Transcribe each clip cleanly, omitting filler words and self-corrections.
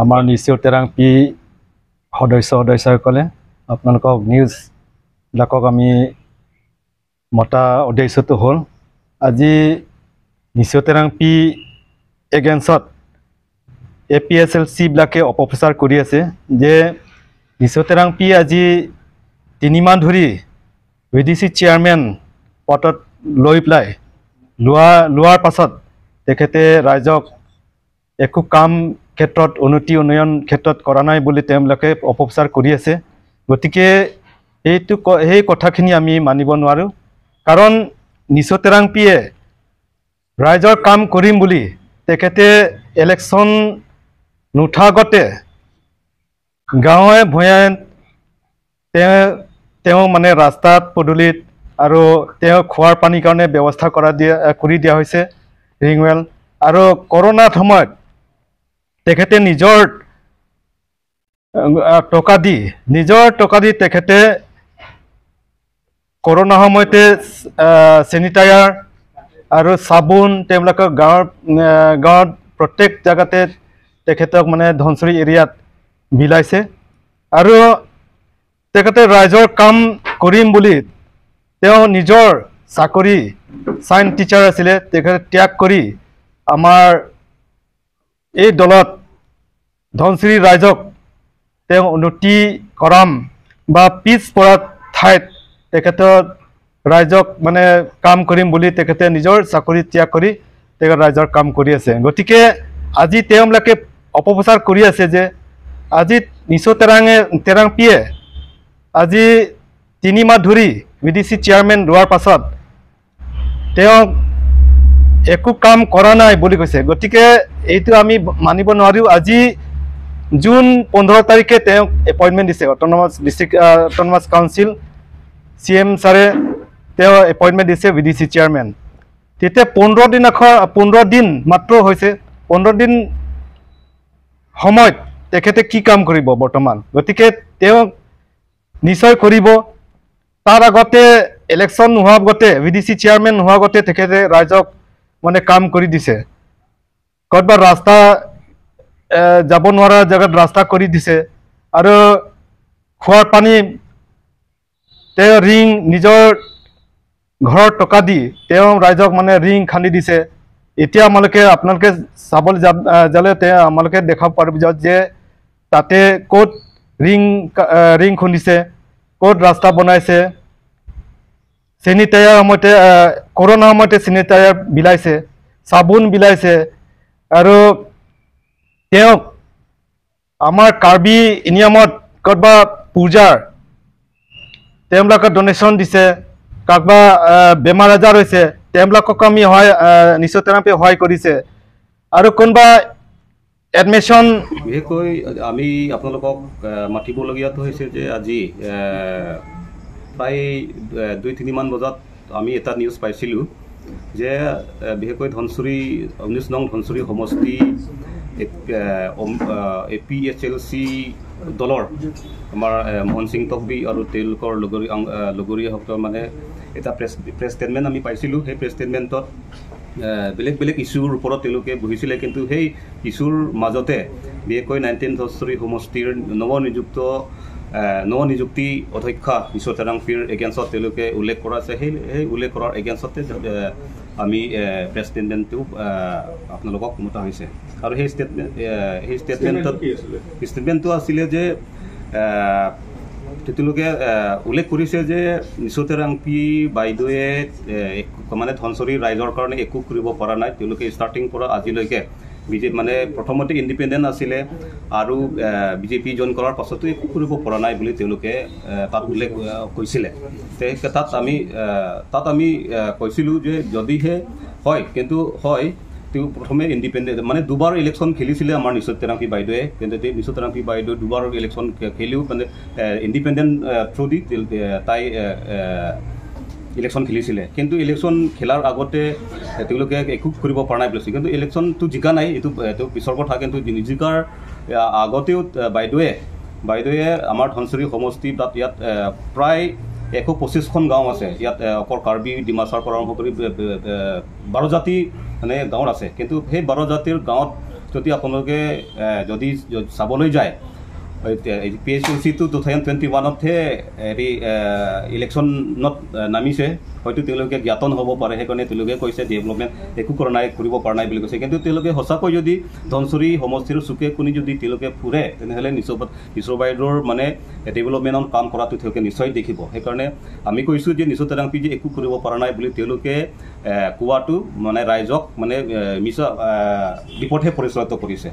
আমাৰ নিচেও তেৰাংপি সদস্য সদস্যসকলে আপোনালোকক নিউজবিলাকক আমি মতা উদ্দেশ্যটো হ'ল আজি নিচেও Terangpi এগেইনষ্টত A P S L চিবিলাকে অপপ্ৰচাৰ কৰি আছে যে নিচেও তেৰাংপি আজি 3 মাহ ধৰি ভি ডি চি চেয়াৰমেন পদত লৈ পেলাই লোৱাৰ পাছত তেখেতে ৰাইজক একো কাম ক্ষেত্ৰত, উন্নতি উন্নয়ন ক্ষেত্ৰত কৰা নাই বুলি তেওঁলোকে অপপ্ৰচাৰ কৰি আছে। গতিকে সেই কথাখিনি আমি মানিব নোৱাৰোঁ, কাৰণ নিচৌ তেৰাংপিয়ে ৰাইজৰ কাম কৰিম বুলি তেখেতে ইলেকশ্যন নুঠা আগতে গাঁৱে ভূঞে তেওঁ মানে ৰাস্তাত পদূলিত আৰু তেওঁ খোৱাৰ পানীৰ কাৰণে ব্যৱস্থা কৰি দিয়া হৈছে ৰিংৱেল। আৰু কৰোণাৰ সময়ত তেখেতে নিজৰ টকা দি তেখেতে কৰোণা সময়তে চেনিটাইজাৰ আৰু চাবোন তেওঁলোকৰ গাঁৱত প্ৰত্যেক জেগাতে তেখেতক মানে ধনশিৰি এৰিয়াত বিলাইছে। আৰু তেখেতে ৰাইজৰ কাম কৰিম বুলি তেওঁ নিজৰ চাকৰি, ছায়েন্স টিচাৰ আছিলে, তেখেতে ত্যাগ কৰি আমাৰ এই দলত ধনশিৰি ৰাইজক তেওঁ উন্নতি কৰাম বা পিছ পৰা ঠাইত তেখেতৰ ৰাইজক মানে কাম কৰিম বুলি তেখেতে নিজৰ চাকৰি ত্যাগ কৰি তেখেত ৰাইজৰ কাম কৰি আছে। গতিকে আজি তেওঁলোকে অপপ্ৰচাৰ কৰি আছে যে আজি নিচৌ তেৰাংপিয়ে আজি 3 মাহ ধৰি ভি ডি চি চেয়াৰমেন লোৱাৰ পাছত তেওঁ একো কাম কৰা নাই বুলি কৈছে। গতিকে এইটো আমি মানিব নোৱাৰোঁ। আজি জুন 15 তাৰিখে তেওঁক এপইণ্টমেণ্ট দিছে autonomous district, autonomous council C M ছাৰে তেওঁ এপইণ্টমেণ্ট দিছে ভি ডি চি চেয়াৰমেন। তেতিয়া 15 দিনাখন, 15 দিন মাত্ৰ হৈছে। 15 দিন সময়ত তেখেতে কি কাম কৰিব বৰ্তমান? গতিকে তেওঁ নিশ্চয় কৰিব। তাৰ আগতে, ইলেকশ্যন নোহোৱা আগতে, ভি ডি চি চেয়াৰমেন নোহোৱা আগতে তেখেতে ৰাইজক মানে কাম কৰি দিছে। ক'ৰবাত ৰাস্তা যাব নোৱাৰা জেগাত ৰাস্তা কৰি দিছে আৰু খোৱাৰ পানী তেওঁ ৰিং, নিজৰ ঘৰৰ টকা দি তেওঁ ৰাইজক মানে ৰিং খান্দি দিছে। এতিয়া আপোনালোকে চাবলৈ যালে তেওঁ আমালোকে দেখাব পাৰিব যে তাতে ক'ত ৰিং খুন্দিছে, ক'ত ৰাস্তা বনাইছে, চেনিটাইজাৰ সময়তে, কৰোণাৰ সময়তে চেনিটাইজাৰ বিলাইছে, চাবোন বিলাইছে। আৰু তেওঁক আমাৰ কাৰ্বি নিয়মত ক'ৰবাত পূজাৰ তেওঁলোকে ডনেশ্যন দিছে, কাৰোবাৰ বেমাৰ আজাৰ হৈছে, তেওঁলোকক আমি সহায়, নিশ্চয় তেৰাংপি সহায় কৰিছে। আৰু কোনোবা এডমিশ্যন বিশেষকৈ আমি আপোনালোকক মাতিবলগীয়াটো হৈছে যে আজি প্ৰায় 2-3মান বজাত আমি এটা নিউজ পাইছিলোঁ যে বিশেষকৈ ধনচুৰি 19 নং ধনচুৰি সমষ্টি A P H L C দলৰ আমাৰ মোহন সিং টকবি আৰু তেওঁলোকৰ লগৰীয়াসকলৰ মানে এটা প্ৰেছ প্ৰেছ ষ্টেটমেণ্ট আমি পাইছিলোঁ। সেই প্ৰেছ ষ্টেটমেণ্টত বেলেগ বেলেগ ইছ্যুৰ ওপৰত তেওঁলোকে বহিছিলে, কিন্তু সেই ইছ্যুৰ মাজতে বিশেষকৈ 19 ধনচুৰি সমষ্টিৰ নৱনিযুক্তি অধ্যক্ষা নিচৌ তেৰাংপিৰ এগেইনষ্টত তেওঁলোকে উল্লেখ কৰা আছে। সেই সেই উল্লেখ কৰাৰ এগেইনষ্টতে আমি প্ৰেছ ষ্টেটমেণ্টটো আপোনালোকক মতা হৈছে। আৰু সেই ষ্টেটমেণ্টত ষ্টেটমেণ্টটো আছিলে যে তেওঁলোকে উল্লেখ কৰিছে যে নিচৌ তেৰাংপি বাইদেৱে মানে ধনচৰি ৰাইজৰ কাৰণে একো কৰিব পৰা নাই। তেওঁলোকে ষ্টাৰ্টিং পৰা আজিলৈকে বিজেপি মানে প্ৰথমতে ইণ্ডিপেণ্ডেণ্ট আছিলে আৰু বিজেপি জইন কৰাৰ পাছতো একো কৰিব পৰা নাই বুলি তেওঁলোকে তাত উল্লেখ কৈছিলে। তাত আমি কৈছিলোঁ যে যদিহে হয়, কিন্তু হয় তেওঁ প্ৰথমে ইণ্ডিপেণ্ডেণ্ট মানে দুবাৰ ইলেকশ্যন খেলিছিলে আমাৰ নিচৌ তেৰাংপি বাইদেৱে, কিন্তু নিচৌ তেৰাংপি বাইদেৱে দুবাৰ ইলেকশ্যন খেলিও মানে ইণ্ডিপেণ্ডেণ্ট থ্ৰু দি তাই ইলেকশ্যন খেলিছিলে। কিন্তু ইলেকশ্যন খেলাৰ আগতে তেওঁলোকে একো কৰিব পৰা নাই বুলিছে, কিন্তু ইলেকশ্যনটো জিকা নাই, এইটো পিছৰ কথা। কিন্তু জিকাৰ আগতেও বাইদেৱে আমাৰ ধনচুৰি সমষ্টি তাত ইয়াত প্ৰায় 125খন গাঁও আছে। ইয়াত অকল কাৰ্বি ডিমাচাৰ পৰা আৰম্ভ কৰি 12 জাতি মানে গাঁৱত আছে। কিন্তু সেই 12 জাতিৰ গাঁৱত যদি আপোনালোকে যদি চাবলৈ যায় পি এইচ এল চিটো 2021তহে হেৰি ইলেকশ্যনত নামিছে, হয়তো তেওঁলোকে জ্ঞাত নহ'ব পাৰে, সেইকাৰণে তেওঁলোকে কৈছে ডেভেলপমেণ্ট একো কৰা নাই, কৰিব পৰা নাই বুলি কৈছে। কিন্তু তেওঁলোকে সঁচাকৈ যদি ধনশিৰি সমষ্টিৰ চুকে কোণে যদি তেওঁলোকে ফুৰে তেনেহ'লে নিশ্চয় বাইদেউৰ মানে ডেভেলপমেণ্টত কাম কৰাটো তেওঁলোকে নিশ্চয় দেখিব। সেইকাৰণে আমি কৈছোঁ যে নিশ্চয় তেৰাংপি যে একো কৰিব পৰা নাই বুলি তেওঁলোকে কোৱাটো মানে ৰাইজক মানে মিছা বিপথে পৰিচালিত কৰিছে,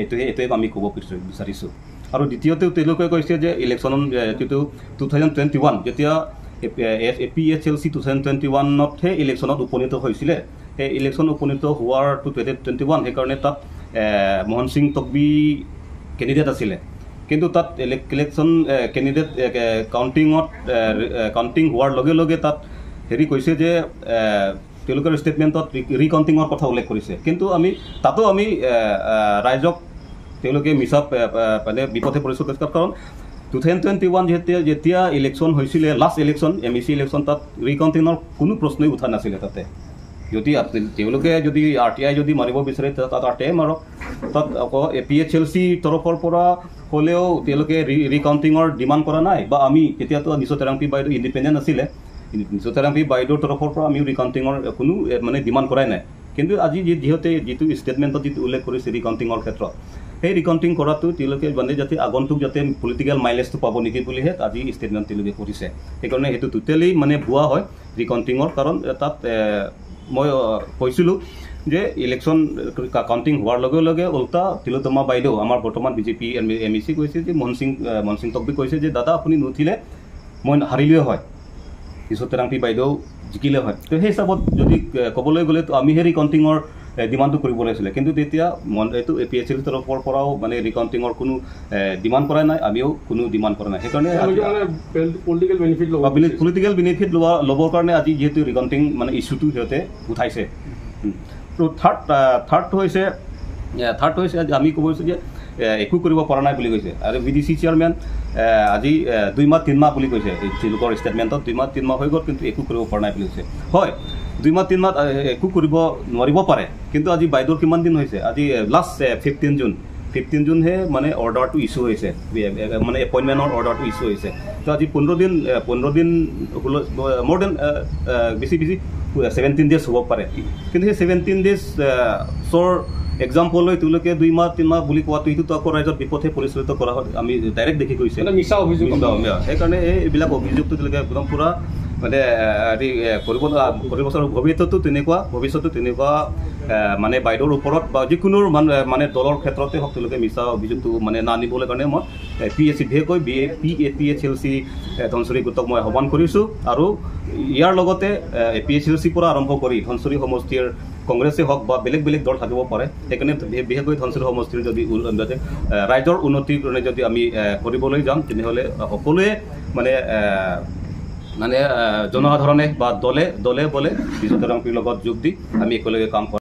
এইটোৱে আমি ক'ব বিচাৰিছোঁ। আৰু দ্বিতীয়তে তেওঁলোকে কৈছে যে ইলেকশ্যন যিটো 2021 যেতিয়া A P H L C 2021তহে ইলেকশ্যনত উপনীত হৈছিলে, সেই ইলেকশ্যন উপনীত হোৱাৰ 2021 সেইকাৰণে তাত মোহন সিং টকবি কেণ্ডিডেট আছিলে, কিন্তু তাত ইলেকশ্যন কেণ্ডিডেট কাউণ্টিং হোৱাৰ লগে লগে তাত হেৰি কৈছে যে তেওঁলোকৰ ষ্টেটমেণ্টত ৰিকাউণ্টিঙৰ কথা উল্লেখ কৰিছে। কিন্তু আমি তাতো আমি ৰাইজক তেওঁলোকে মিছা মানে বিপথে পৰিচালিত কৰিছে, কাৰণ 2021 যেতিয়া ইলেকশ্যন হৈছিলে last election M E C election, তাত ৰিকাউণ্টিঙৰ কোনো প্ৰশ্নই উঠা নাছিলে। তাতে যদি তেওঁলোকে যদি আৰ টি I যদি মাৰিব বিচাৰে তাত আৰ টি I মাৰক, তাত আকৌ এ পি এইচ এল চিৰ তৰফৰ পৰা হ'লেও তেওঁলোকে ৰিকাউণ্টিঙৰ ডিমাণ্ড কৰা নাই, বা আমি তেতিয়াতো নিশ্চয় তেৰাংপি বাইদেউ ইণ্ডিপেণ্ডেণ্ট আছিলে, নিশ্চয় তেৰাংপি বাইদেউৰ তৰফৰ পৰা আমিও ৰিকাউণ্টিঙৰ কোনো মানে ডিমাণ্ড কৰাই নাই। কিন্তু আজি যিহেতু যিটো ষ্টেটমেণ্টত যিটো উল্লেখ কৰিছে ৰিকাউণ্টিঙৰ ক্ষেত্ৰত, সেই ৰিকাউণ্টিং কৰাটো তেওঁলোকে মানে যাতে আগন্তুক যাতে পলিটিকেল মাইলেজটো পাব নেকি বুলিহে আজি ষ্টেটমেণ্ট তেওঁলোকে কৰিছে। সেইকাৰণে সেইটো টোটেলি মানে ভুৱা হয় ৰিকাউণ্টিঙৰ, কাৰণ তাত মই কৈছিলোঁ যে ইলেকশ্যন কাউণ্টিং হোৱাৰ লগে লগে উল্টা তিলোত্তমা বাইদেউ আমাৰ বৰ্তমান বিজেপি এম ই চি কৈছে যে মোহন সিং টকবি কৈছে যে দাদা আপুনি নুঠিলে মই হাৰিলেও হয়, পিছত তেৰাংপি বাইদেউ জিকিলে হয়। তো সেই হিচাপত যদি ক'বলৈ গ'লে আমি সেই ৰিকাউণ্টিঙৰ ডিমাণ্ডটো কৰিব লাগিছিলে, কিন্তু তেতিয়া এইটো এ পি এইচ এল তৰফৰ পৰাও মানে ৰিকাউণ্টিঙৰ কোনো ডিমাণ্ড কৰা নাই, আমিও কোনো ডিমাণ্ড কৰা নাই। সেইকাৰণে পলিটিকেল বেনিফিট ল'বৰ কাৰণে আজি যিহেতু ৰিকাউণ্টিং মানে ইছ্যুটো সিহঁতে উঠাইছে। তো থাৰ্ডটো হৈছে আমি ক'ব বিচাৰিছোঁ যে একো কৰিব পৰা নাই বুলি কৈছে। আৰু বি ডি চি চেয়াৰমেন আজি 2 মাহ 3 মাহ বুলি কৈছে, তেওঁলোকৰ ষ্টেটমেণ্টত 2 মাহ 3 মাহ হৈ গ'ল কিন্তু একো কৰিব পৰা নাই বুলি কৈছে। হয়, 2 মাহ 3 মাহ একো কৰিব নোৱাৰিব পাৰে, কিন্তু আজি বাইদেউৰ কিমান দিন হৈছে, আজি লাষ্ট 15 জুনহে মানে অৰ্ডাৰটো ইছ্যু হৈছে, মানে এপইণ্টমেণ্টৰ অৰ্ডাৰটো ইছ্যু হৈছে। তো আজি 15 দিন মোৰ then বেছি 17 ডেজ হ'ব পাৰে, কিন্তু সেই 17 ডেজৰ এক্সাম্পল লৈ তেওঁলোকে 2 মাহ 3 মাহ বুলি কোৱাটো এইটোতো আকৌ ৰাইজত বিপথে পৰিচালিত কৰা হয়, আমি ডাইৰেক্ট দেখি গৈছে মিছা অভিযোগ। সেইকাৰণে এইবিলাক অভিযোগটো তেওঁলোকে একদম পূৰা মানে হেৰি কৰিব ভৱিষ্যতো তেনেকুৱা মানে বাইদেউৰ ওপৰত বা যিকোনো মানে দলৰ ক্ষেত্ৰতে হওক তেওঁলোকে মিছা অভিযোগটো মানে নানিবলৈ কাৰণে মই পি এইচ চি বিশেষকৈ B A P A P H L C Dhansiri গোটক মই আহ্বান কৰিছোঁ। আৰু ইয়াৰ লগতে এ পি এইচ এল চিৰ পৰা আৰম্ভ কৰি ধনশিৰি সমষ্টিৰ কংগ্ৰেছেই হওক বা বেলেগ বেলেগ দল থাকিব পাৰে, সেইকাৰণে বিশেষকৈ ধনশিৰি সমষ্টিৰ যদি ৰাইজৰ উন্নতিৰ কাৰণে যদি আমি কৰিবলৈ যাম তেনেহ'লে সকলোৱে মানে মানে জনসাধাৰণে বা দলে দলে বলে বিজু তেৰাংপিৰ লগত যোগ দি আমি একেলগে কাম কৰিম।